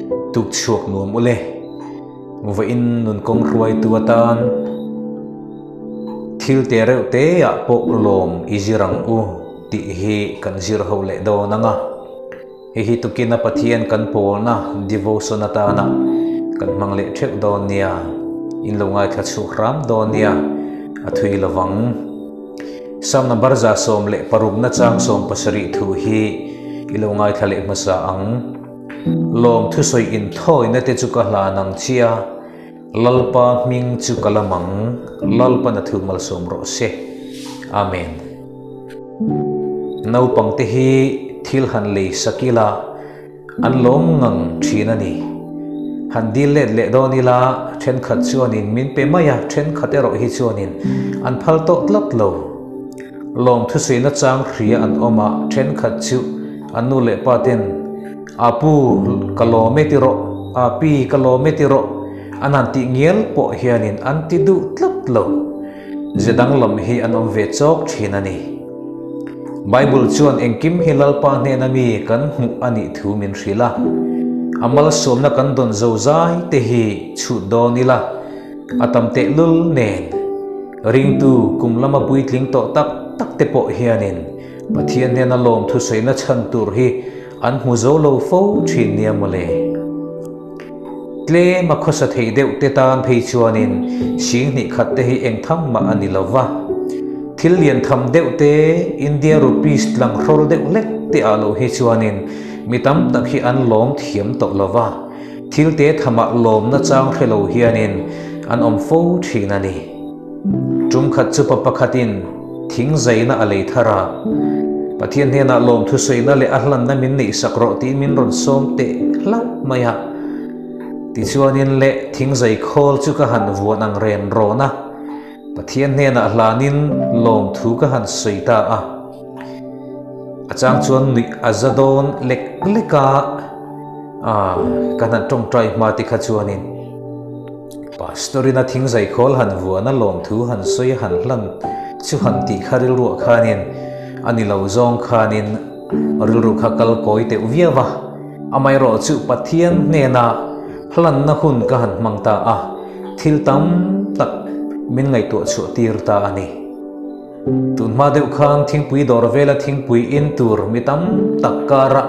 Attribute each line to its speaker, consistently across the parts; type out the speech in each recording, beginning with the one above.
Speaker 1: Tuk chhuak nuam ule. Vawiin nun kawng hruaitu atan thil te reuh te ah pawh lawm i zir ang u tih hi kan zir ho leh dawn ang a. Hei hi tukina Pathian kan pawlna devotion atana kan hmang leh theuh dawn nia. In lo ngaithla chhuak hram dawn nia, a thui lovang. Psalm number 16 na chang 70 thu hi i lo ngaithla leh hmasa ang. Lawm thusawi inthawina te chu ka hlan ang chia, Lalpa hming chu ka lam ang, Lalpan a thu malsawm rawh se. Amen. Naupang te hi thil han lei sak ila an lawm ngang thin a ni. Han dil let leh dawn ila thenkhat chuanin min pe mai a, thenkhat erawh hi chuanin an phal tawh tlat lo. Lawm thusawi nachang hria an awm a, thenkhat chu an nu leh pa ten, A pu, ka lawm e ti rawh, a pi, ka lawm e ti rawh, an han tih ngial pawh hianin an ti duh tlat lo. Ze danglam hi an awm ve chawk thin a ni. Bible chuan engkim hi Lalpa hnena mi kan hmuh a nih thu min hrilh a, a malsawmna kan dawn zozai te hi chhut dawn ila, a tam tehlul nen. Ringtu kum lama puitling tawh tak tak te pawh hianin Pathian hnena lawm thusawiina chhan tur hi an hmu zo lo fo thin nia mawle. Tlem a khawsa thei deuh te tan phei chuanin sing hnih khat te hi eng tham mah a ni lo va. Thil lian tham deuh te India rupees tlang hrawl deuh hlek te ah loh hi chuanin mi tam tak hi an lawm thiam tawh lo va. Thil te thamah lawmna chang hre lo hianin an awm fo thin a ni. Tum khat chu pa pakhatin thing zaina a lei thar a, Pathian hnenah lawmthu sawina leh a hlanna min neihsak rawh tiin min rawn sawm teh hlauh mai a. Tichuanin leh thing zai khawl chu ka han vuan ang ren rawn a, Pathian hnenah hlanin lawmthu ka han sawi ta a. A chang chuan nuih a za dawn lek lek a, ah kan han tawngtai hma te kha chuanin Pastor in a thing zai khawl han vuan a lawmthu han sawi han hlan chu han tih kha rilruah khanin a ni lo zawng khanin rilru kha kal kawi teuh viau a, amaherawh chu Pathian hnena hlanna hun ka han hmang ta a, thil tam tak min ngaihtuah chhuah tir ta a ni. Tunhma deuh khan thingpui dawr vela thingpui in tur mi tam tak kara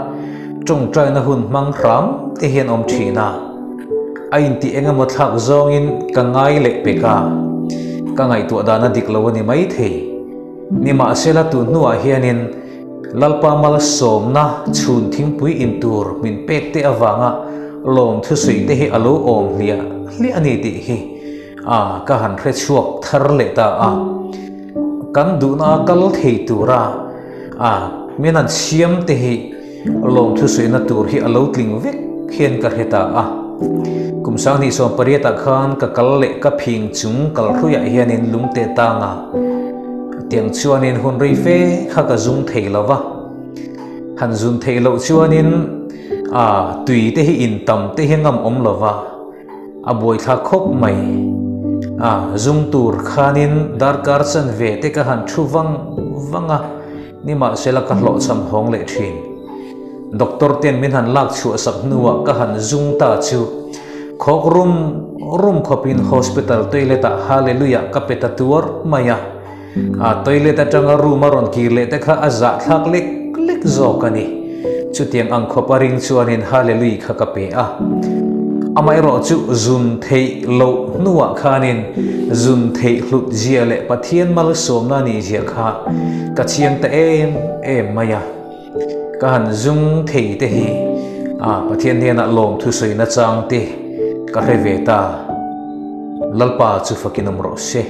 Speaker 1: tawngtaina hun hmang hram te hian awm thin a. A intih eng emaw thlak zawngin ka ngai leh pek a, ka ngaihtuah dan a dik lo a ni maithei. Nimahsela tun hnuah hianin Lalpa malsawmna chhun thingpui in tur min pek te avanga lawm thusawi te hi a lo awm hliah hliah a ni tih hi A, ka han hre chhuak thar leh ta a. Kan duhna a kal thei tura a min han siam te hi lawmthu sawina tur hi a lo tling vek hian ka hre ta a. Kum 2018 ah khan ka kal leh ka phing chung kal hruiah hianin lungte tanga tiang chuanin hun rei fe kha ka zung thei lo va. Han zun theih loh chuanin a tui te hi in tam te hi ngam awm lo va. A buaithlak khawp mai. A zung tur khanin darkar chanve te ka han thu vang vang a, nimahsela ka hlawhchham hawng leh thin. Doctor ten min han lak chhuah sak hnuah ka han zung ta chu khawk rum rum khawpin hospital toilet ah hallelujah ka pe ta tuar mai a. A toilet atanga room a rawn kir leh te kha a zahthlak lek lek zawk a ni. Chutiang ang khawp a ring chuanin Hallelui kha ka pe a. Amaherawh chu zun theih loh hnuah khanin zun theih hlut zia leh Pathian malsawmna nih zia kha ka chiang ta em em mai a. Ka han zung thei te hi a Pathian hnenah lawmthu sawi nachang te ka hre ve ta. Lalpa chu fakin awm rawh se.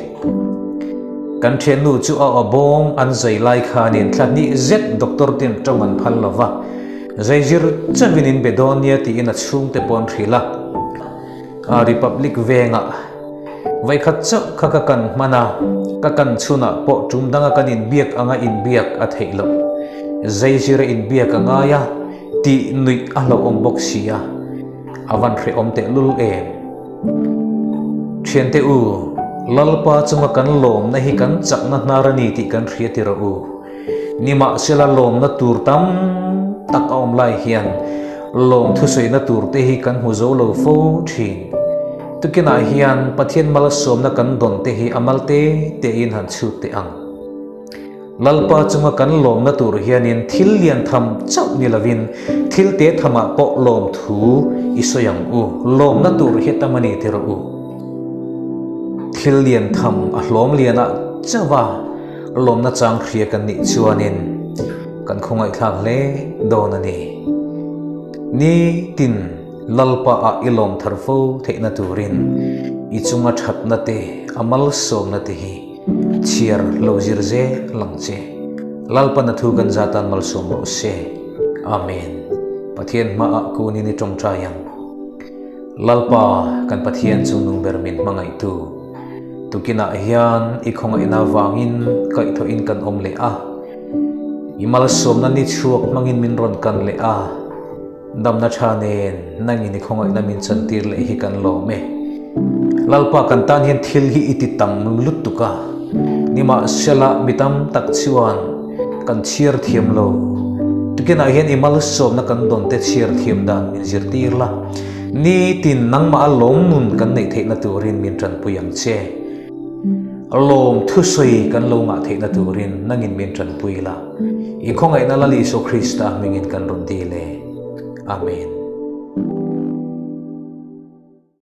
Speaker 1: Kan thiannu chu a aw bawm an zai lai khanin thla hnih zet doctor ten tawng an phal lo va, zai zir chauhin in be dawn nia tiin a chhungte pawh an hrilh a. A Republic vengah vaikhat chauh kha ka kan hman a, ka kan chhunah pawh tum danga kan inbiak anga inbiak a theih loh. Zai zira inbiak a ngai a, tih nuih a hlauhawm bawk si a, a van hrehawm tehlul em. Thiante u, Lalpa chunga kan lawmna hi kan chakna hnar a ni tih kan hria ti rawh u. Nimahsela lawmna tur tam tak a awm lai hian lawm thusawiina tur te hi kan hmu zo lo fo thin. Tukinah hian Pathian malsawmna kan dawn te hi a mal te tein han chhut teh ang. Lalpa chunga kan lawmna tur hianin thil lian tham chauh ni lovin thil te thamah pawh lawm thu i sawi ang u, lawmna tur hi tam a ni ti rawh u. Thil lian tham a hlawm lianah chauh a lawmna chang hria kan nih chuanin kan khawngaihthlak hle dawn a ni. Ni tin Lalpa ah i lawm thar fo theihna turin i chunga thatna te a malsawmna te hi chhiar lo zir zel ang che. Lalpa na thu kan zatan malsawm rawh se. Amen. Pathian hmaah kunin i tawngtai ang. Lalpa kan Pathian chu nung ber min hmangaihtu. Tukinah hian i khawngaihna vangin kaihthawhin kan awm leh a. I malsawmna ni chhuak hmangin min rawn kan leh a. Damna tha nen nangin i khawngaihna min chantir leh hi kan lawm e. Lalpa kan tan hian thil hi i ti tam lutuk a. Nimahsela mi tam tak chuan kan chhiar thiam lo. Tukinah hian i malsawmna kan dawn te chhiar thiam dan min zirtir la. Nitin nangmah a lawm nun kan neih theihna turin min tanpui ang che. Lawm thusawi kan lo ngah theihna turin nangin min tanpui la. I khawngaihna Lal Isua Krista hmingin kan rawn dil e. Amen.